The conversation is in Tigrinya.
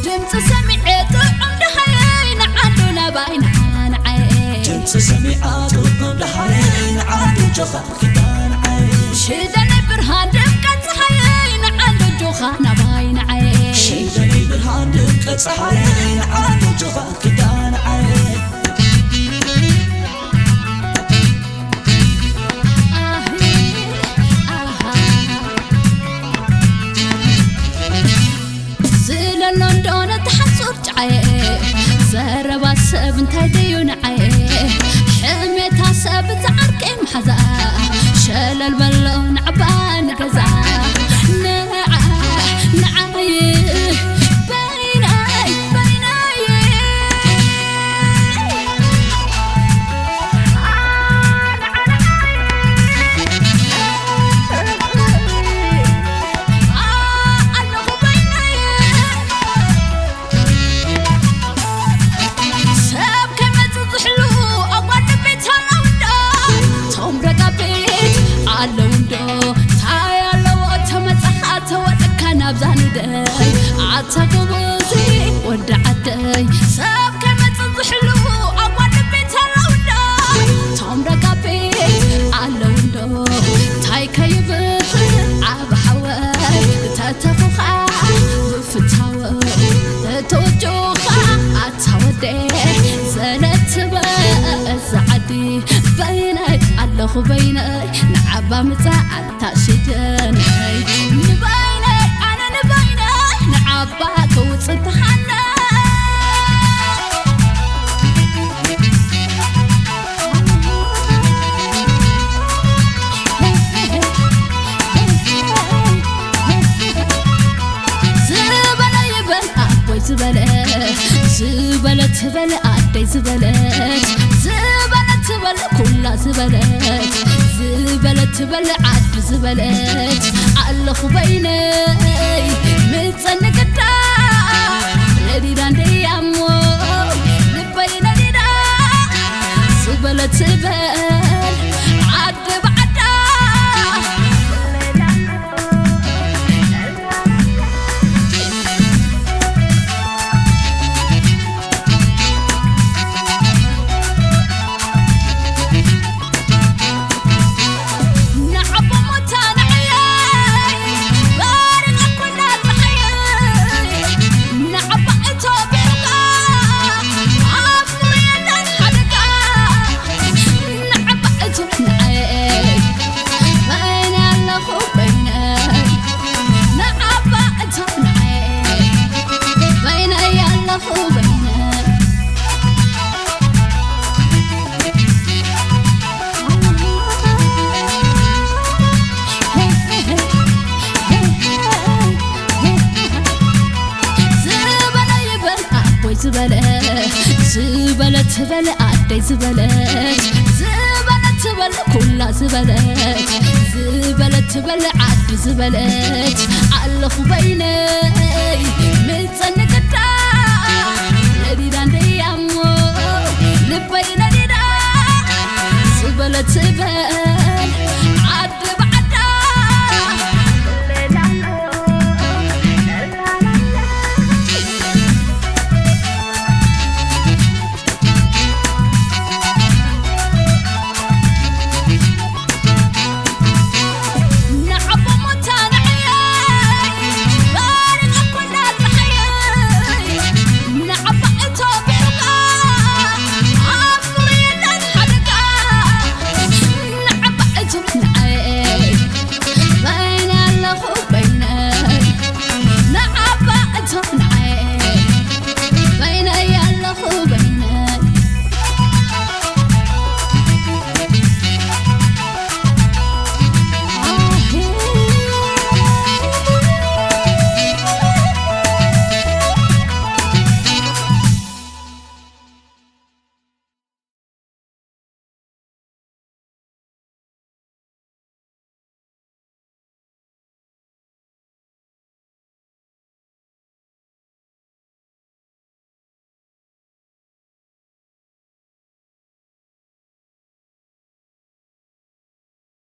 ድምፂ ሰሚዐ ጥዑም ደሃየይ ንዓዱ ናባይ ንዓ ንዓየ። ድምፂ ሰሚዓ ጥዑም ደሃየይ ንዓዱ ጆኻ ኪዳ ንዓየ። ሽደነይ ብርሃን ድምቀት ፀሃየይ ንዓዱ ጆኻ ናባይ ንዓየ። ሽደነይ ብርሃን ድምቀት ፀሃየይ ንዓዱ ጆኻ ኪዳ ንዓየ። ዝለሎ እንዶ ነቲ ሓጹር ጨዓየ፣ ዘረባ ሰብ እንታይ ደዩ ንዓየ፣ ሕሜታ ሰብ ዝዓርከይ መሓዛ፣ ሸለል በሎ ንዕባ ንገዛ፣ ንዓ ንዓየ በይናይ በይናይ። ሰብ ከይመጽእ ዝሕሉ ኣጓል ቤት ኣለዉ እንዶ፣ ቶም ደጋ ቤት ኣለዉ እንዶ፣ ታይ ኣለዎ ተመጻኻ ተወደካ ናብዛ ንደይ፣ ኣታ ጎበዘይ ወዲ ዓደይ፣ ሰብ ከይመጽእ ዝሕሉ ኣጓል ቤት ኣለዉ እንዶ፣ ቶም ደጋ ቤት ኣለዉ እንዶ፣ ታይ ከይብል ዓቢ ሓወይ ተተኹኻ ብፍታወ ተወጆኻ ኣታ ወደ ዘለትበ እዛ ዓዲ በይነይ ኣለኹ በይነይ ንዓባ ምጻ ኣታ ሽደነይ ንበይነይ ኣነ ንበይነይ ንዓባ ከውጽእ ተሃነ። ዝበለ ይበል ኣቦይ ዝበለ፣ ዝበለ ትበል ኣደይ ዝበለት፣ ዝበለ ትበል ኩላ ዝበለት፣ ዝበለ ትበል ዓዲ ዝበለት፣ ኣለኹ በይነይ ምጸኒ ግዳ ነዲዳ እንደያሞ ልበይ ነዲዳ ዝበለ ትበል ዓዲ ብዓዳ። ዝበለ ይበል ኣቦይ ዝበለ፣ ዝበለ ትበል ኣደይ ዝበለት፣ ዝበለ ትበል ኩላ ዝበለት፣ ዝበለ ትበል ዓዲ ዝበለት፣ ኣለኹ በይነይ